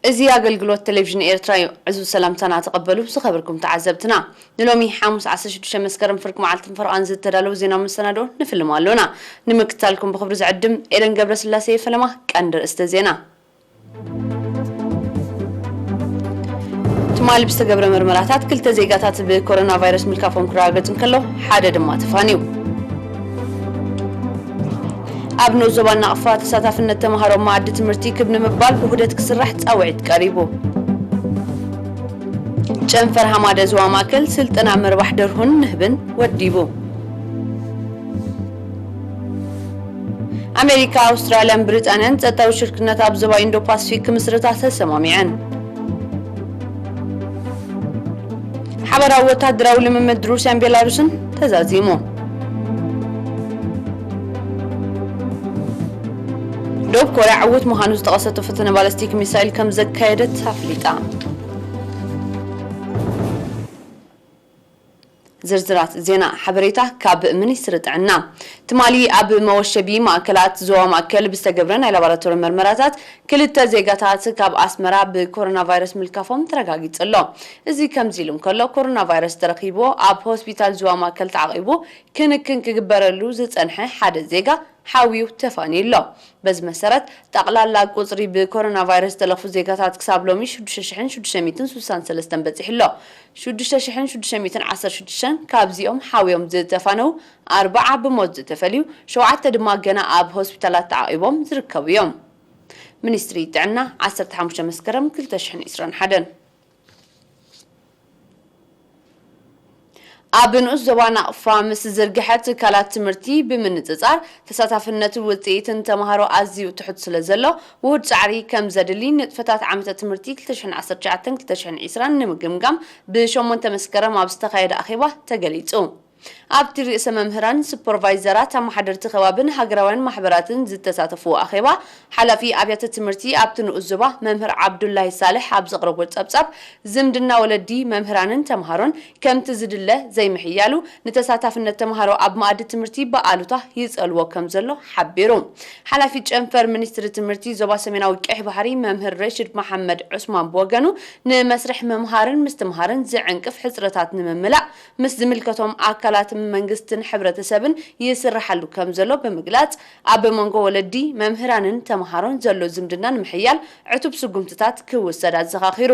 እዚ ኣገልግሎት ቴሌቪዥን ኤርትራ እዩ። ዕዙዝ ሰላምታና ተቐበሉ ዝኸበርኩም ተዓዘብትና። ንሎሚ ሓሙስ ዓሰርተ ሽዱሽተ መስከረም ፍርቂ መዓልትን ፈረቓን ዝተዳለዉ ዜና መሰናዶ ንፍልም ኣሎና። ንምክትታልኩም ብኽብሪ ዝዕድም ኤደን ገብረስላሴ። ፈለማ ቀንዲ ርእስተ ዜና። ትማሊ ብዝተገብረ መርመራታት ክልተ ዜጋታት ብኮሮና ቫይረስ ምልካፎም ክረጋገጽ እንከሎ፣ ሓደ ድማ ተፋንዩ። ኣብ ንኡስ ዞባ ናቕፋ ተሳታፍነት ተምሃሮ መኣዲ ትምህርቲ ክብ ንምባል ብውህደት ክስራሕ ጻውዒት ቀሪቡ። ጨንፈር ሃማደ ዞባ ማእከል ስልጠና ምርባሕ ደርሁን ንህብን ወዲቡ። ኣሜሪካ፣ ኣውስትራልያን ብሪጣንያን ጸጥታዊ ሽርክነት ኣብ ዞባ ኢንዶ ፓሲፊክ ክምስርታ ተሰማሚዐን። ሓበራዊ ወታደራዊ ልምምድ ሩስያን ቤላሩስን ተዛዚሙ። ደቡብ ኮርያ ዕዉት ምዃኑ ዝጠቐሰቶ ፈተነ ባለስቲክ ሚሳይል ከም ዘካየደት ኣፍሊጣ። ዝርዝራት ዜና ሓበሬታ ካብ ሚኒስትሪ ጥዕና። ትማሊ ኣብ መወሸቢ ማእከላት ዞባ ማእከል ብዝተገብረ ናይ ላቦራቶሪ መርመራታት ክልተ ዜጋታት ካብ ኣስመራ ብኮሮና ቫይረስ ምልካፎም ተረጋጊጹ ኣሎ። እዚ ከምዚ ኢሉ እንከሎ፣ ኮሮና ቫይረስ ተረኺብዎ ኣብ ሆስፒታል ዞባ ማእከል ተዓቒቡ ክንክን ክግበረሉ ዝጸንሐ ሓደ ዜጋ ሓውዩ ተፋንዩ ኣሎ። በዚ መሰረት፣ ጠቕላላ ቁጽሪ ብኮሮና ቫይረስ ዝተለኽፉ ዜጋታት ክሳብ ሎሚ ሽዱሽተ ሽሕን ሽዱሽተ ሚእትን ስሳን ሰለስተን በጺሑ ኣሎ። ሽዱሽተ ሽሕን ሽዱሽተ ሚእትን ዓሰርተ ሽዱሽተን ካብዚኦም ሓውዮም ዝተፋነው፣ ኣርባዓ ብሞት ዝተፈልዩ፣ ሸውዓተ ድማ ገና ኣብ ሆስፒታላት ተዓቒቦም ዝርከቡ እዮም። ሚኒስትሪ ጥዕና፣ ዓሰርተ ሓሙሽተ መስከረም ክልተ ሽሕን ዕስራን ሓደን። ኣብ ንኡስ ዞባ ናቕፋ ምስ ዝርግሐ ትካላት ትምህርቲ ብምንጽጻር፣ ተሳታፍነትን ውጽኢትን ተምሃሮ ኣዝዩ ትሑት ስለ ዘሎ፣ ውሁድ ጻዕሪ ከም ዘድሊ ንጥፈታት ዓመተ ትምህርቲ ክልተ ሽሕን ዓሰርተ ትሽዓተን ክልተ ሽሕን ዕስራን ንምግምጋም ብሸሞንተ መስከረም ኣብ ዝተኻየደ ኣኼባ ተገሊጹ። ኣብቲ ርእሰ መምህራን፣ ሱፐርቫይዘራት፣ ኣመሓደርቲ ከባብን ሃገራውያን ማሕበራትን ዝተሳተፍዎ ኣኼባ፣ ሓላፊ ኣብያተ ትምህርቲ ኣብቲ ንኡስ ዞባ መምህር ዓብዱላሂ ሳልሕ ኣብ ዘቕረቦ ጸብጻብ፣ ዝምድና ወለዲ፣ መምህራንን ተምሃሮን ከምቲ ዝድለ ዘይምሕያሉ፣ ንተሳታፍነት ተምሃሮ ኣብ መኣዲ ትምህርቲ ብኣሉታ ይጸልዎ ከም ዘሎ ሓቢሩ። ሓላፊ ጨንፈር ሚኒስትሪ ትምህርቲ ዞባ ሰሜናዊ ቀይሕ ባሕሪ መምህር ረሽድ መሓመድ ዑስማን ብወገኑ፣ ንመስርሕ ምምሃርን ምስትምሃርን ዝዕንቅፍ ሕጽረታት ንምምላእ ምስ ዝምልከቶም ኣካላት መንግስትን ሕብረተሰብን ይስራሓሉ ከም ዘሎ ብምግላጽ፣ ኣብ መንጎ ወለዲ፣ መምህራንን ተምሃሮን ዘሎ ዝምድና ንምሕያል ዕቱብ ስጉምትታት ክውሰድ ኣዘኻኺሩ።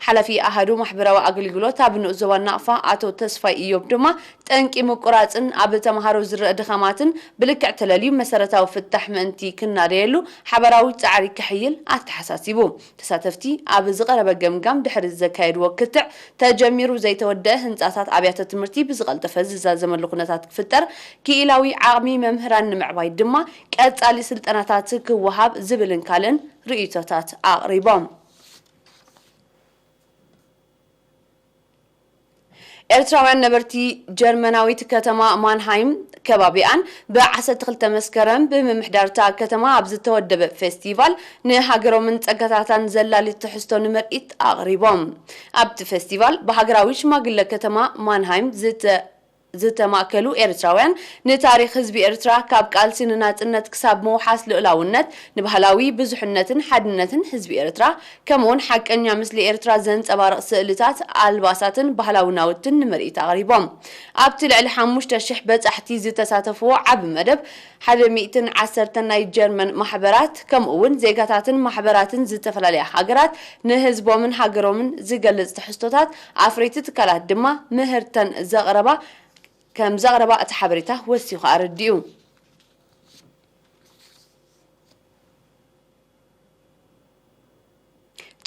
ሓላፊ ኣሃዱ ማሕበራዊ ኣገልግሎት ኣብ ንኡስ ዞባ ናቕፋ ኣቶ ተስፋይ ኢዮብ ድማ፣ ጠንቂ ምቁራጽን ኣብ ተምሃሮ ዝረአ ድኻማትን ብልክዕ ተለልዩ መሰረታዊ ፍታሕ ምእንቲ ክናደየሉ ሓባራዊ ጻዕሪ ክሕይል ኣተሓሳሲቡ። ተሳተፍቲ ኣብ ዝቐረበ ገምጋም ድሕሪ ዘካየድዎ ክትዕ፣ ተጀሚሩ ዘይተወደአ ህንጻታት ኣብያተ ትምህርቲ ብዝቐልጠፈ ዝዛዘመሉ ኩነታት ክፍጠር፣ ክኢላዊ ዓቕሚ መምህራን ንምዕባይ ድማ ቀጻሊ ስልጠናታት ክወሃብ ዝብልን ካልእን ርእይቶታት ኣቕሪቦም። ኤርትራውያን ነበርቲ ጀርመናዊት ከተማ ማንሃይም ከባቢኣን ብ ዓሰርተ ክልተ መስከረም ብምምሕዳርታ ከተማ ኣብ ዝተወደበ ፌስቲቫል ንሃገሮምን ጸጋታታን ዘላሊ ትሕዝቶ ንምርኢት ኣቕሪቦም። ኣብቲ ፌስቲቫል ብሃገራዊ ሽማግለ ከተማ ማንሃይም ዝተ-፣ ዝተማእከሉ ኤርትራውያን ንታሪኽ ህዝቢ ኤርትራ ካብ ቃልሲ ንናጽነት ክሳብ ምውሓስ ልኡላውነት፣ ንባህላዊ ብዙሕነትን ሓድነትን ህዝቢ ኤርትራ፣ ከምኡውን ሓቀኛ ምስሊ ኤርትራ ዘንጸባርቕ ስእልታት፣ ኣልባሳትን ባህላዊ ናውትን ንምርኢት ኣቕሪቦም። ኣብቲ ልዕሊ ሓሙሽተ ሽሕ በጻሕቲ ዝተሳተፍዎ ዓቢ መደብ፣ ሓደ ሚእትን ዓሰርተን ናይ ጀርመን ማሕበራት፣ ከምኡውን ዜጋታትን ማሕበራትን ዝተፈላለያ ሃገራት ንህዝቦምን ሃገሮምን ዝገልጽ ትሕዝቶታት፣ ኣፍረይቲ ትካላት ድማ ምህርተን ዘቕረባ፣ ከም ዘቕረባ እቲ ሓበሬታ ወሲኹ ኣረዲኡ።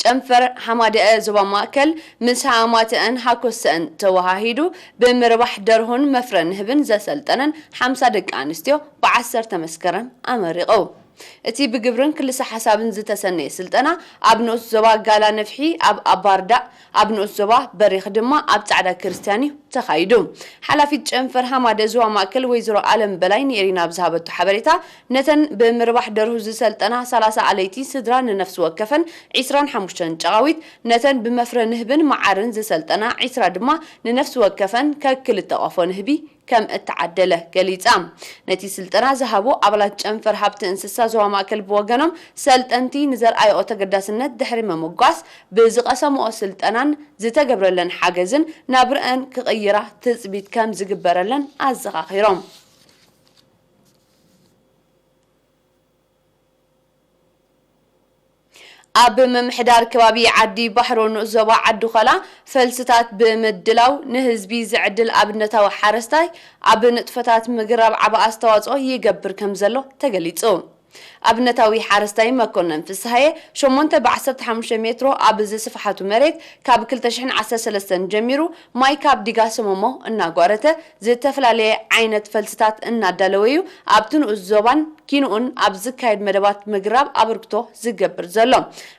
ጨንፈር ሓማደአ ዞባ ማእከል ምስ ሃማተአን ሃኮሰአን ተወሃሂዱ ብምርባሕ ደርሆን መፍረ ንህብን ዘሰልጠነን ሓምሳ ደቂ ኣንስትዮ ብዓሰርተ መስከረም ኣመሪቑ። እቲ ብግብርን ክልሰ ሓሳብን ዝተሰነየ ስልጠና ኣብ ንኡስ ዞባ ጋላ ነፍሒ ኣብ ኣባርዳእ፣ ኣብ ንኡስ ዞባ በሪኽ ድማ ኣብ ጻዕዳ ክርስትያን እዩ ተኻይዱ። ሓላፊት ጨንፈር ሃማደ ዞባ ማእከል ወይዘሮ ኣለም በላይ ንኤሪና ኣብ ዝሃበቶ ሓበሬታ፣ ነተን ብምርባሕ ደርሁ ዝሰልጠና ሰላሳ ኣለይቲ ስድራ ንነፍሲ ወከፈን ዒስራን ሓሙሽተን ጨቓዊት፣ ነተን ብመፍረ ንህብን መዓርን ዝሰልጠና ዒስራ ድማ ንነፍሲ ወከፈን ከክልተ ቆፎ ንህቢ ከም እተዓደለ ገሊጻ። ነቲ ስልጠና ዝሃቡ ኣባላት ጨንፈር ሃብቲ እንስሳ ዞባ ማእከል ብወገኖም፣ ሰልጠንቲ ንዘርኣይኦ ተገዳስነት ድሕሪ ምምጓስ፣ ብዝቐሰምኦ ስልጠናን ዝተገብረለን ሓገዝን ናብርአን ክቕይራ ትጽቢት ከም ዝግበረለን ኣዘኻኺሮም። ኣብ ምምሕዳር ከባቢ ዓዲ ባሕሮ ንኡስ ዞባ ዓዲ ኾላ ፈልስታት ብምድላው ንህዝቢ ዝዕድል ኣብነታዊ ሓረስታይ ኣብ ንጥፈታት ምግራብ ዓቢ ኣስተዋጽኦ ይገብር ከም ዘሎ ተገሊጹ። ኣብነታዊ ሓረስታይ መኮነን ፍስሃየ ሸሞንተ ብዓሰርተ ሓሙሽተ ሜትሮ ኣብ ዝስፍሓቱ መሬት ካብ ክልተ ሽሕን ዓሰርተ ሰለስተን ጀሚሩ ማይ ካብ ዲጋ ሰመሞ እናጓረተ ዝተፈላለየ ዓይነት ፈልስታት እናዳለወ እዩ ኣብቲ ንኡስ ዞባን ኪንኡን ኣብ ዝካየድ መደባት ምግራብ ኣበርክቶ ዝገብር ዘሎ።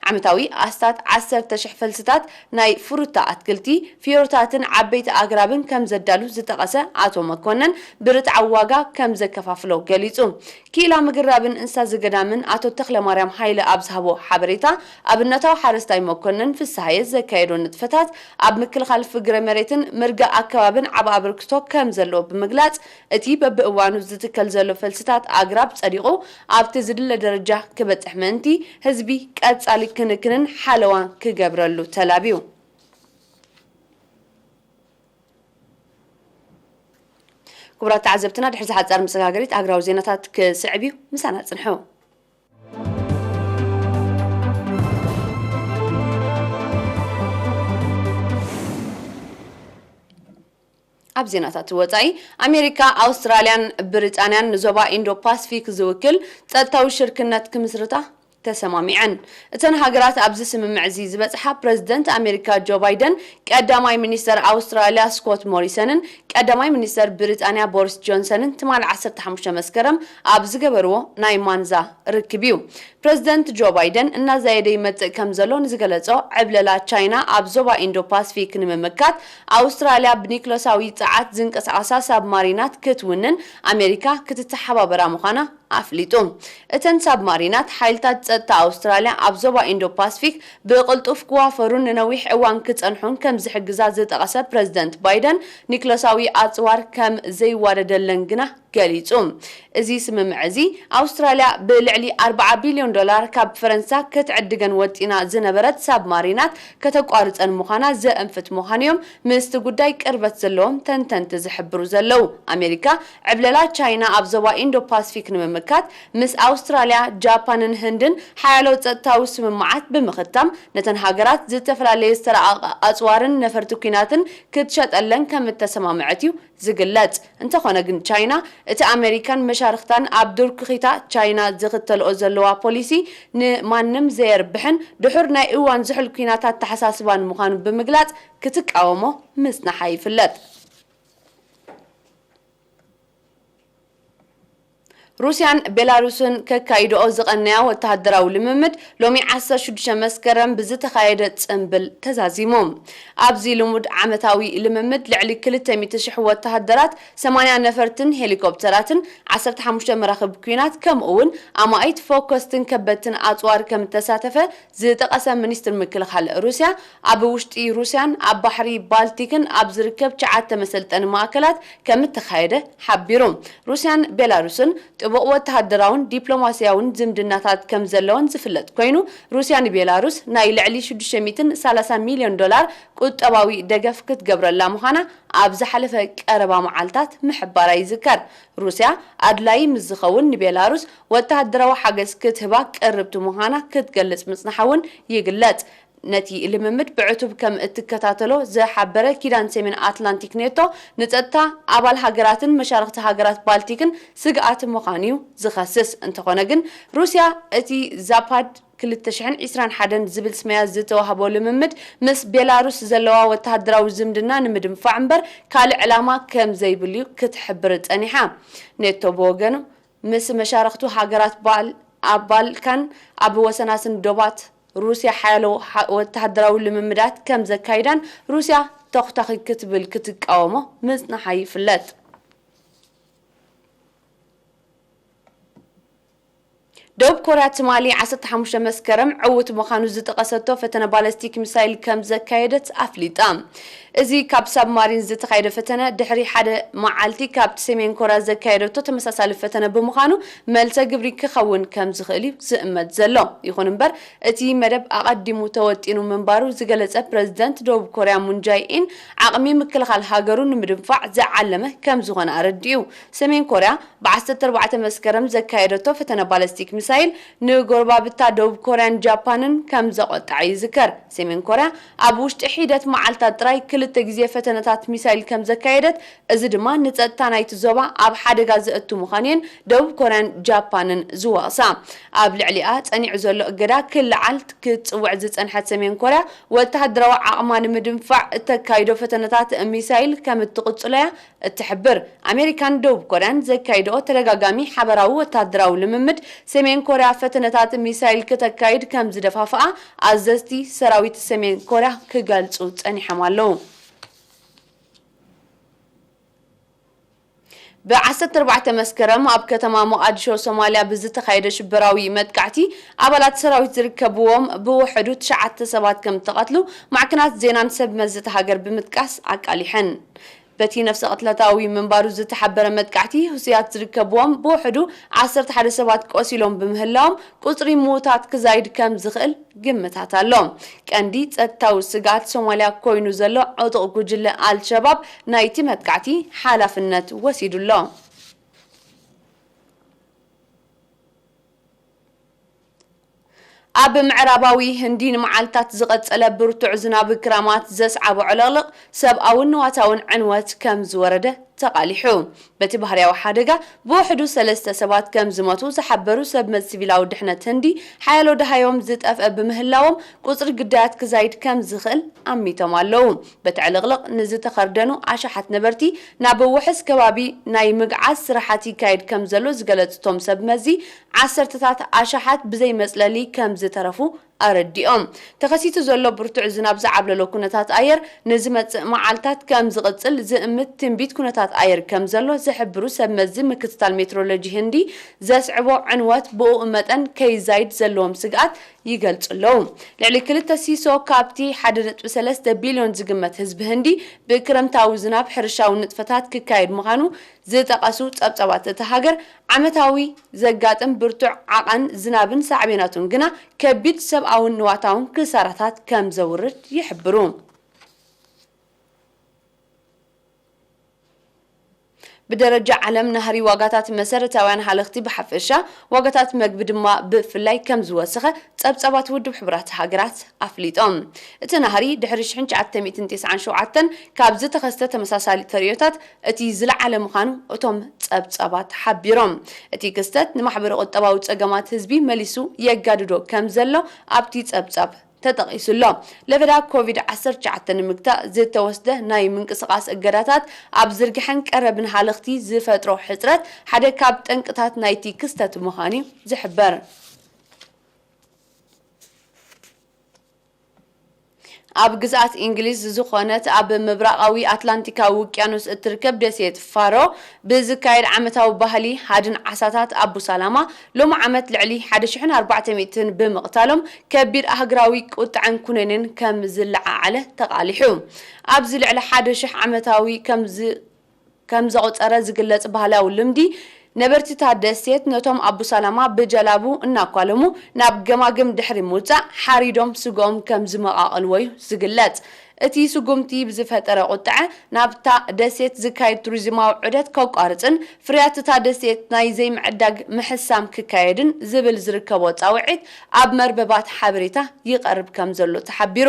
ዓመታዊ ኣስታት ዓሰርተ ሽሕ ፈልስታት ናይ ፍሩታ ኣትክልቲ፣ ፍዮርታትን ዓበይቲ ኣግራብን ከም ዘዳሉ ዝጠቐሰ ኣቶ መኮነን፣ ብርትዓዊ ዋጋ ከም ዘከፋፍሎ ገሊጹ። ክኢላ ምግራብን እንስሳ ዘገዳምን ኣቶ ተኽለማርያም ሃይለ ኣብ ዝሃቦ ሓበሬታ፣ ኣብነታዊ ሓረስታይ መኮነን ፍስሃየ ዘካየዶ ንጥፈታት ኣብ ምክልኻል ፍግረ መሬትን ምርጋእ ኣከባብን ዓቢ ኣበርክቶ ከም ዘለዎ ብምግላጽ፣ እቲ በብእዋኑ ዝትከል ዘሎ ፈልስታት ኣግራብ ጸዲቑ ኣብቲ ዝድለ ደረጃ ክበጽሕ ምእንቲ፣ ህዝቢ ቀጻሊ ክንክንን ሓለዋን ክገብረሉ ተላብዩ። ክቡራት ተዓዘብትና፣ ድሕሪ ዝሓጻር መሰጋገሪት ኣህጉራዊ ዜናታት ክስዕብ እዩ። ምሳና ጽንሑ። ኣብ ዜናታት ወጻኢ፣ ኣሜሪካ፣ ኣውስትራልያን ብሪጣንያን ንዞባ ኢንዶ ፓስፊክ ዝውክል ጸጥታዊ ሽርክነት ክምስርታ ተሰማሚዐን። እተን ሃገራት ኣብዚ ስምምዕ እዚ ዝበጽሓ ፕረዚደንት ኣሜሪካ ጆ ባይደን፣ ቀዳማይ ሚኒስተር ኣውስትራልያ ስኮት ሞሪሰንን ቀዳማይ ሚኒስተር ብሪጣንያ ቦሪስ ጆንሰንን ትማሊ ዓሰርተ ሓሙሽተ መስከረም ኣብ ዝገበርዎ ናይ ማንዛ ርክብ እዩ። ፕረዚደንት ጆ ባይደን እናዛየደ ይመጽእ ከም ዘሎ ንዝገለጾ ዕብለላ ቻይና ኣብ ዞባ ኢንዶ ፓስፊክ ንምምካት፣ ኣውስትራልያ ብኒክሎሳዊ ጸዓት ዝንቀሳቐሳ ሳብማሪናት ክትውንን ኣሜሪካ ክትተሓባበራ ምዃና ኣፍሊጡ። እተን ሳብማሪናት ሓይልታት ጸጥታ ኣውስትራልያ ኣብ ዞባ ኢንዶ ፓስፊክ ብቕልጡፍ ክዋፈሩን ንነዊሕ እዋን ክጸንሑን ከም ዝሕግዛ ዝጠቐሰ ፕረዚደንት ባይደን፣ ኒክሎሳዊ ኣጽዋር ከም ዘይዋደደለን ግና ገሊጹ። እዚ ስምምዕ እዚ ኣውስትራልያ ብልዕሊ ኣርብዓ ቢልዮን ዶላር ካብ ፈረንሳ ክትዕድገን ወጢና ዝነበረት ሳብማሪናት ከተቋርጸን ምዃና ዘእንፍት ምዃኑ እዮም ምስቲ ጉዳይ ቅርበት ዘለዎም ተንተንቲ ዝሕብሩ ዘለዉ። ኣሜሪካ ዕብለላ ቻይና ኣብ ዞባ ኢንዶ ፓስፊክ ንምምካት ምስ ኣውስትራልያ፣ ጃፓንን ህንድን ሓያሎ ጸጥታዊ ስምምዓት ብምኽታም፣ ነተን ሃገራት ዝተፈላለየ ዝተረቐቐ ኣጽዋርን ነፈርቲ ኲናትን ክትሸጠለን ከም እተሰማምዐት እዩ ዝግለጽ። እንተኾነ ግን፣ ቻይና እቲ ኣሜሪካን መሻርኽታን ኣብ ዱርክኺታ ቻይና ዝኽተልኦ ዘለዋ ፖሊሲ ንማንም ዘየርብሕን ድሑር ናይ እዋን ዝሑል ኲናት ኣተሓሳስባን ምዃኑ ብምግላጽ፣ ክትቃወሞ ምጽናሓ ይፍለጥ። ሩስያን ቤላሩስን ከካይድኦ ዝቐነያ ወተሃደራዊ ልምምድ፣ ሎሚ ዓሰርተ ሽዱሽተ መስከረም ብዝተኻየደ ጽምብል ተዛዚሙ። ኣብዚ ልሙድ ዓመታዊ ልምምድ፣ ልዕሊ ክልተ ሚእቲ ሽሕ ወተሃደራት፣ ሰማንያ ነፈርትን ሄሊኮፕተራትን፣ ዓሰርተ ሓሙሽተ መራኽብ ኲናት፣ ከምኡ እውን ኣማኢት ፎኮስትን ከበድትን ኣጽዋር ከም እተሳተፈ ዝጠቐሰ ሚኒስትር ምክልኻል ሩስያ፣ ኣብ ውሽጢ ሩስያን ኣብ ባሕሪ ባልቲክን ኣብ ዝርከብ ትሽዓተ መሰልጠኒ ማእከላት ከም እተኻየደ ሓቢሩ። ሩስያን ቤላሩስን ጥቡቕ ወተሃደራውን ዲፕሎማስያውን ዝምድናታት ከም ዘለወን ዝፍለጥ ኮይኑ፣ ሩስያ ንቤላሩስ ናይ ልዕሊ ሽዱሽተ ሚእትን ሰላሳ ሚልዮን ዶላር ቁጠባዊ ደገፍ ክትገብረላ ምዃና ኣብ ዝሓለፈ ቀረባ መዓልታት ምሕባራ ይዝከር። ሩስያ ኣድላዪ ምስ ዝኸውን ንቤላሩስ ወተሃደራዊ ሓገዝ ክትህባ ቅርብቲ ምዃና ክትገልጽ ምጽናሓ እውን ይግለጽ። ነቲ ልምምድ ብዕቱብ ከም እትከታተሎ ዝሓበረ ኪዳን ሰሜን ኣትላንቲክ ኔቶ፣ ንጸጥታ ኣባል ሃገራትን መሻርኽቲ ሃገራት ባልቲክን ስግኣት ምዃኑ እዩ ዝኸስስ። እንተኾነ ግን፣ ሩስያ እቲ ዛፓድ ክልተ ሽሕን ዕስራን ሓደን ዝብል ስመያ ዝተዋህቦ ልምምድ፣ ምስ ቤላሩስ ዘለዋ ወተሃደራዊ ዝምድና ንምድንፋዕ እምበር ካልእ ዕላማ ከም ዘይብሉ እዩ ክትሕብር ጸኒሓ። ኔቶ ብወገኑ፣ ምስ መሻርኽቱ ሃገራት ባል-፣ ኣብ ባልካን ኣብ ወሰናስን ዶባት ሩስያ ሓያሎ ሓ-፣ ወተሃደራዊ ልምምዳት ከም ዘካይዳን ሩስያ ተኹታኺ ክትብል ክትቃወሞ ምጽንሓ ይፍለጥ። ደቡብ ኮርያ ትማሊ ዓሰርተ ሓሙሽተ መስከረም ዕዉት ምዃኑ ዝጠቐሰቶ ፈተነ ባለስቲክ ሚሳይል ከም ዘካየደት ኣፍሊጣ። እዚ ካብ ሳብማሪን ዝተኻየደ ፈተነ ድሕሪ ሓደ መዓልቲ ካብቲ ሰሜን ኮርያ ዘካየደቶ ተመሳሳሊ ፈተነ ብምዃኑ፣ መልሰ ግብሪ ክኸውን ከም ዝኽእል እዩ ዝእመት ዘሎ። ይኹን እምበር፣ እቲ መደብ ኣቐዲሙ ተወጢኑ ምንባሩ ዝገለጸ ፕረዚደንት ደቡብ ኮርያ ሙን ጃይ ኢን፣ ዓቕሚ ምክልኻል ሃገሩ ንምድንፋዕ ዝዓለመ ከም ዝኾነ ኣረዲኡ። ሰሜን ኮርያ ብ ዓሰርተ ኣርባዕተ መስከረም ዘካየደቶ ፈተነ ባለስቲክ ሚሳይል፣ ንጎረባብታ ደቡብ ኮርያን ጃፓንን ከም ዘቖጥዓ ይዝከር። ሰሜን ኮርያ ኣብ ውሽጢ ሒደት መዓልታት ጥራይ ክልተ ግዜ ፈተነታት ሚሳይል ከም ዘካየደት፣ እዚ ድማ ንጸጥታ ናይቲ ዞባ ኣብ ሓደጋ ዘእቱ ምዃኑ እየን ደቡብ ኮርያን ጃፓንን ዝወቕሳ። ኣብ ልዕሊኣ ጸኒዑ ዘሎ እገዳ ክለዓል ክትጽውዕ ዝጸንሐት ሰሜን ኮርያ፣ ወተሃደራዊ ዓቕማ ንምድንፋዕ እተካይዶ ፈተነታት ሚሳይል ከም እትቕጽሎ እያ እትሕብር። ኣሜሪካን ደቡብ ኮርያን ዘካይድኦ ተደጋጋሚ ሓበራዊ ወተሃደራዊ ልምምድ፣ ሰሜን ኮርያ ፈተነታት ሚሳይል ክተካይድ ከም ዝደፋፍኣ ኣዘዝቲ ሰራዊት ሰሜን ኮርያ ክገልጹ ጸኒሖም ኣለዉ። ብ ዓሰርተ ኣርባዕተ መስከረም ኣብ ከተማ ሞቓዲሾ ሶማልያ ብዝተኻየደ ሽበራዊ መጥቃዕቲ፣ ኣባላት ሰራዊት ዝርከብዎም ብውሕዱ ትሽዓተ ሰባት ከም እተቐትሉ ማዕከናት ዜናን ሰብ መዚ እታ ሃገር ብምጥቃስ ኣቃሊሐን። በቲ ነፍሰ ቅትለታዊ ምንባሩ ዝተሓበረ መጥቃዕቲ፣ ህሱያት ዝርከብዎም ብውሕዱ ዓሰርተ ሓደ ሰባት ቆሲሎም ብምህላዎም፣ ቁጽሪ ምዉታት ክዛይድ ከም ዝኽእል ግምታት ኣሎ። ቀንዲ ጸጥታዊ ስግኣት ሶማልያ ኮይኑ ዘሎ ዕጡቕ ጉጅለ ኣልሸባብ ናይቲ መጥቃዕቲ ሓላፍነት ወሲዱ ኣሎ። ኣብ ምዕራባዊ ህንዲ ንመዓልታት ዝቐጸለ ብርቱዕ ዝናብ ክራማት ዘስዓቦ ዕልቕልቕ ሰብኣውን ንዋታውን ዕንወት ከም ዝወረደ ተቓሊሑ። በቲ ባህርያዊ ሓደጋ ብውሕዱ ሰለስተ ሰባት ከም ዝሞቱ ዝሓበሩ ሰብ መዚ ሲቪላዊ ድሕነት ህንዲ፣ ሓያሎ ደሃዮም ዝጠፍአ ብምህላዎም፣ ቁጽሪ ግዳያት ክዛይድ ከም ዝኽእል ኣሚቶም ኣለዉ። በቲ ዕልቕልቕ ንዝተኸርደኑ ኣሽሓት ነበርቲ ናብ ውሑስ ከባቢ ናይ ምግዓዝ ስራሓት ይካየድ ከም ዘሎ ዝገለጹ እቶም ሰብ መዚ፣ ዓሰርተታት ኣሽሓት ብዘይ መጽለሊ ከም ዝተረፉ ኣረዲኦም። ተኸሲቱ ዘሎ ብርቱዕ ዝናብ ዝዓብለሎ ኩነታት ኣየር ንዝመጽእ መዓልታት ከም ዝቕጽል ዝእምት ትንቢት ኩነታት ኣየር ከም ዘሎ ዝሕብሩ ሰብ መዚ ምክትታል ሜትሮሎጂ ህንዲ፣ ዘስዕቦ ዕንወት ብእኡ መጠን ከይዛይድ ዘለዎም ስግኣት ይገልጹ ኣለዉ። ልዕሊ ክልተ ሲሶ ካብቲ ሓደ ነጥቢ ሰለስተ ቢልዮን ዝግመት ህዝቢ ህንዲ ብክረምታዊ ዝናብ ሕርሻዊ ንጥፈታት ክካየድ ምዃኑ ዝጠቐሱ ጸብጻባት እታ ሃገር፣ ዓመታዊ ዘጋጥም ብርቱዕ ዓቐን ዝናብን ሳዕቤናቱን ግና ከቢድ ሰብኣውን ንዋታውን ክሳራታት ከም ዘውርድ ይሕብሩ። ብደረጃ ዓለም ናህሪ ዋጋታት መሰረታውያን ሃለኽቲ ብሓፈሻ፣ ዋጋታት መግቢ ድማ ብፍላይ ከም ዝወሰኸ ጸብጻባት ውድብ ሕቡራት ሃገራት ኣፍሊጦም። እቲ ናህሪ ድሕሪ ሽሕን ትሽዓተ ሚእትን ተስዓን ሸውዓተን ካብ ዝተኸስተ ተመሳሳሊ ተርእዮታት እቲ ዝለዓለ ምዃኑ እቶም ጸብጻባት ሓቢሮም። እቲ ክስተት ንማሕበረ ቁጠባዊ ጸገማት ህዝቢ መሊሱ የጋድዶ ከም ዘሎ ኣብቲ ጸብጻብ ተጠቒሱ ኣሎ። ለበዳ ኮቪድ ዓሰርተ ትሽዓተ ንምግታእ ዝተወስደ ናይ ምንቅስቓስ እገዳታት፣ ኣብ ዝርግሐን ቀረብን ሃለኽቲ ዝፈጥሮ ሕጽረት ሓደ ካብ ጠንቅታት ናይቲ ክስተት ምዃኑ እዩ ዝሕበር። ኣብ ግዝኣት እንግሊዝ ዝኾነት ኣብ ምብራቓዊ ኣትላንቲካዊ ውቅያኖስ እትርከብ ደሴት ፋሮ ብዝካየድ ዓመታዊ ባህሊ ሃድን ዓሳታት ኣቡሳላማ፣ ሎሚ ዓመት ልዕሊ ሓደ ሽሕን ኣርባዕተ ሚእትን ብምቕታሎም፣ ከቢድ ኣህጉራዊ ቁጥዐን ኩነኔን ከም ዝለዓዓለ ተቓሊሑ። ኣብዚ ልዕሊ ሓደ ሽሕ ዓመታዊ ከም ዝ-፣ ከም ዘቑጸረ ዝግለጽ ባህላዊ ልምዲ፣ ነበርቲ እታ ደሴት ነቶም ኣቡሳላማ ብጀላቡ እናኳለሙ ናብ ገማግም ድሕሪ ምውጻእ፣ ሓሪዶም ስግኦም ከም ዝመቓቐልዎ እዩ ዝግለጽ። እቲ ስጉምቲ ብዝፈጠረ ቁጥዐ፣ ናብታ ደሴት ዝካየድ ቱሪዝማዊ ዑደት ከቋርጽን ፍርያት እታ ደሴት ናይ ዘይምዕዳግ ምሕሳም ክካየድን ዝብል ዝርከቦ ጻውዒት ኣብ መርበባት ሓበሬታ ይቐርብ ከም ዘሎ ተሓቢሩ።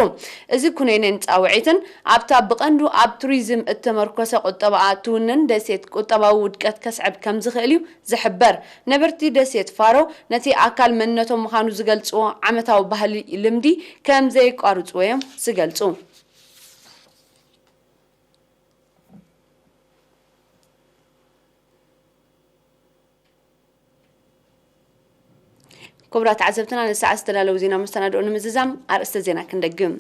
እዚ ኩነኔን ጻውዒትን ኣብታ ብቐንዱ ኣብ ቱሪዝም እተመርኮሰ ቁጠባኣ ትውንን ደሴት ቁጠባዊ ውድቀት ከስዕብ ከም ዝኽእል እዩ ዝሕበር። ነበርቲ ደሴት ፋሮ ነቲ ኣካል መንነቶም ምዃኑ ዝገልጽዎ ዓመታዊ ባህሊ ልምዲ ከም ዘየቋርጽዎ እዮም ዝገልጹ። ክቡራት ተዓዘብትና፣ ንሰዓት ዝተዳለዉ ዜና መሰናድኦ ንምዝዛም ኣርእስተ ዜና ክንደግም።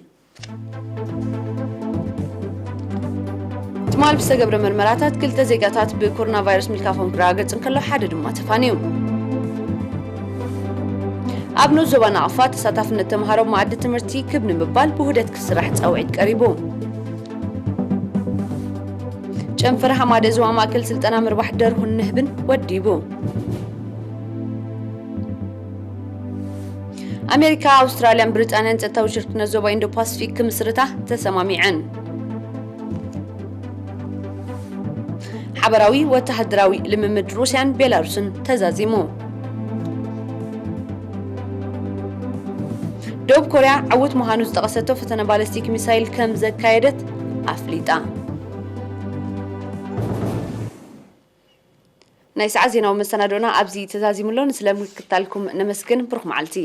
ኣብ ዝተገብረ መርመራታት ክልተ ዜጋታት ብኮሮና ቫይረስ ምልካፎም ክረጋገጽ እንከሎ፣ ሓደ ድማ ተፋንዩ። ኣብ ንኡስ ዞባ ናቕፋ ተሳታፍነት ተምሃሮ መኣዲ ትምህርቲ ክብ ንምባል ብውህደት ክስራሕ ጻውዒት ቀሪቡ። ጨንፈር ሃማደ ዞባ ማእከል ስልጠና ምርባሕ ደርሁን ንህብን ወዲቡ። ኣሜሪካ፣ ኣውስትራልያን ብሪጣንያን ጸጥታዊ ሽርክነት ዞባ ኢንዶ ፓሲፊክ ክምስርታ ተሰማሚዐን። ሓበራዊ ወተሃደራዊ ልምምድ ሩስያን ቤላሩስን ተዛዚሙ። ደቡብ ኮርያ ዕዉት ምዃኑ ዝጠቐሰቶ ፈተነ ባለስቲክ ሚሳይል ከም ዘካየደት ኣፍሊጣ። ናይ ሰዓት ዜናዊ መሰናዶና ኣብዚ ተዛዚሙ ኣሎ። ንስለ ምክትታልኩም ነመስግን። ብሩኽ መዓልቲ።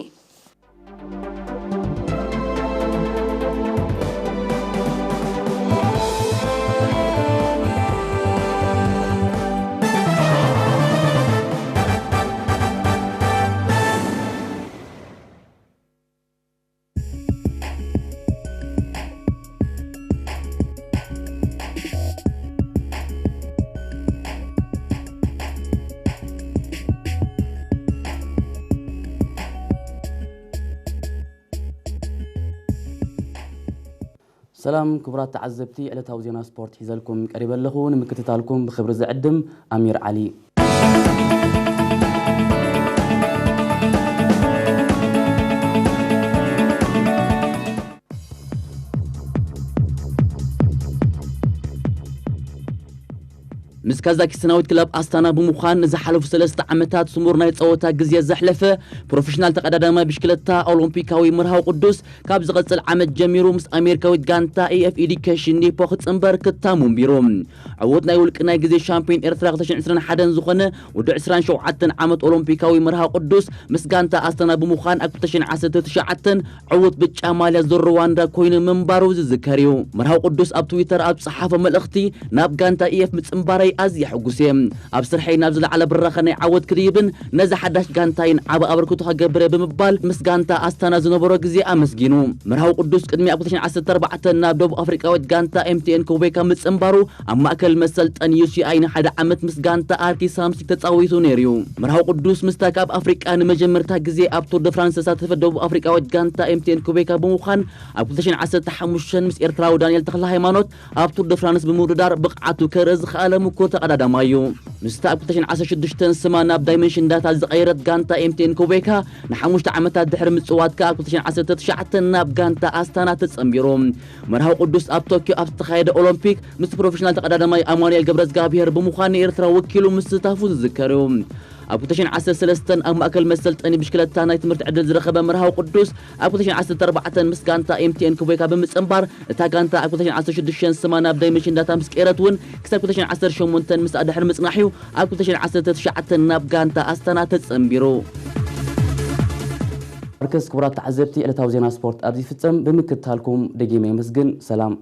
ሰላም ክቡራት ተዓዘብቲ፣ ዕለታዊ ዜና ስፖርት ሒዘልኩም ቀሪበ ኣለኹ። ንምክትታልኩም ብኽብሪ ዝዕድም ኣሚር ዓሊ። ምስ ካዛኪስታናዊት ክለብ ኣስታና ብምዃን ንዝሓለፉ ሰለስተ ዓመታት ስሙር ናይ ጸወታ ግዜ ዘሕለፈ ፕሮፌሽናል ተቐዳዳማይ ብሽክለታ ኦሎምፒካዊ መርሃዊ ቅዱስ፣ ካብ ዝቐጽል ዓመት ጀሚሩ ምስ ኣሜሪካዊት ጋንታ ኤ ኤፍ ኤዱኬሽን ኒፖ ክጽንበር ክታሙ ኣንቢሩ። ዕዉት ናይ ውልቂ ናይ ግዜ ሻምፒዮን ኤርትራ ክልተ ሽሕን ዕስራን ሓደን ዝኾነ ወዲ ዕስራን ሸውዓተን ዓመት ኦሎምፒካዊ መርሃዊ ቅዱስ፣ ምስ ጋንታ ኣስታና ብምዃን ኣብ ክልተ ሽሕን ዓሰርተ ትሽዓተን ዕዉት ብጫ ማልያ ዙር ሩዋንዳ ኮይኑ ምንባሩ ዝዝከር እዩ። መርሃዊ ቅዱስ ኣብ ትዊተር ኣብ ዝጸሓፎ መልእኽቲ፣ ናብ ጋንታ ኤ ኤፍ ምጽንባረይ ኣዝየ ሕጉስ እየ። ኣብ ስርሐይ ናብ ዝለዓለ ብራኸ ናይ ዓወት ክድይብን ነዛ ሓዳሽ ጋንታይን ዓቢ ኣበርክቶ ከገብር እየ ብምባል ምስ ጋንታ ኣስታና ዝነበሮ ግዜ ኣመስጊኑ። መርሃዊ ቅዱስ ቅድሚ ኣብ ክልተ ሽሕን ዓሰርተ ኣርባዕተን ናብ ደቡብ ኣፍሪቃዊት ጋንታ ኤም ቲ ኤን ኮቤካ ምጽንባሩ፣ ኣብ ማእከል መሰልጠኒ ዩ ሲ ኣይ ንሓደ ዓመት ምስ ጋንታ ኣርኪ ሳምሲክ ተጻዊቱ ነይሩ እዩ። መርሃዊ ቅዱስ ምስታ ካብ ኣፍሪቃ ንመጀመርታ ግዜ ኣብ ቱር ደ ፍራንስ ዝተሳተፈት ደቡብ ኣፍሪቃዊት ጋንታ ኤም ቲ ኤን ኮቤካ ብምዃን፣ ኣብ ክልተ ሽሕን ዓሰርተ ሓሙሽተን ምስ ኤርትራዊ ዳንኤል ተኽለ ሃይማኖት ኣብ ቱር ደ ፍራንስ ብምውድዳር ብቕዓቱ ከርኢ ዝኸኣለ ምኩር ተቐዳዳማይ እዩ። ምስታ ኣብ ክልተ ሽሕን ዓሰርተ ሽዱሽተን ስማ ናብ ዳይመንሽን ዳታ ዝቐየረት ጋንታ ኤም ቲ ኤን ኮቤካ ንሓሙሽተ ዓመታት ድሕሪ ምጽዋት ከኣ ኣብ ክልተ ሽሕን ዓሰርተ ትሽዓተን ናብ ጋንታ ኣስታና ተጸንቢሩ። መርሃዊ ቅዱስ ኣብ ቶኪዮ ኣብ ዝተኻየደ ኦሎምፒክ ምስ ፕሮፌሽናል ተቐዳዳማይ ኣማኑኤል ገብረዝጋብሄር ብምዃን ንኤርትራ ወኪሉ ምስታፉ ዝዝከር እዩ። ኣብ ክልተ ሽሕን ዓሰርተ ሰለስተን ኣብ ማእከል መሰልጠኒ ብሽክለታ ናይ ትምህርቲ ዕድል ዝረኸበ መርሃዊ ቅዱስ፣ ኣብ ክልተ ሽሕን ዓሰርተ ኣርባዕተን ምስ ጋንታ ኤም ቲ ኤን ኮቤካ ብምጽንባር፣ እታ ጋንታ ኣብ ክልተ ሽሕን ዓሰርተ ሽዱሽተን ስማ ናብ ዳይመንሽን ዳታ ምስ ቀየረት እውን፣ ክሳብ ክልተ ሽሕን ዓሰርተ ሸሞንተን ምስኣ ድሕሪ ምጽናሕ እዩ ኣብ ክልተ ሽሕን ዓሰርተ ትሽዓተን ናብ ጋንታ ኣስታና ተጸንቢሩ። ኣርከስ ክቡራት ተዓዘብቲ፣ ዕለታዊ ዜና ስፖርት ኣብዚ ይፍጸም። ብምክትታልኩም ደጊመ የመስግን። ሰላም።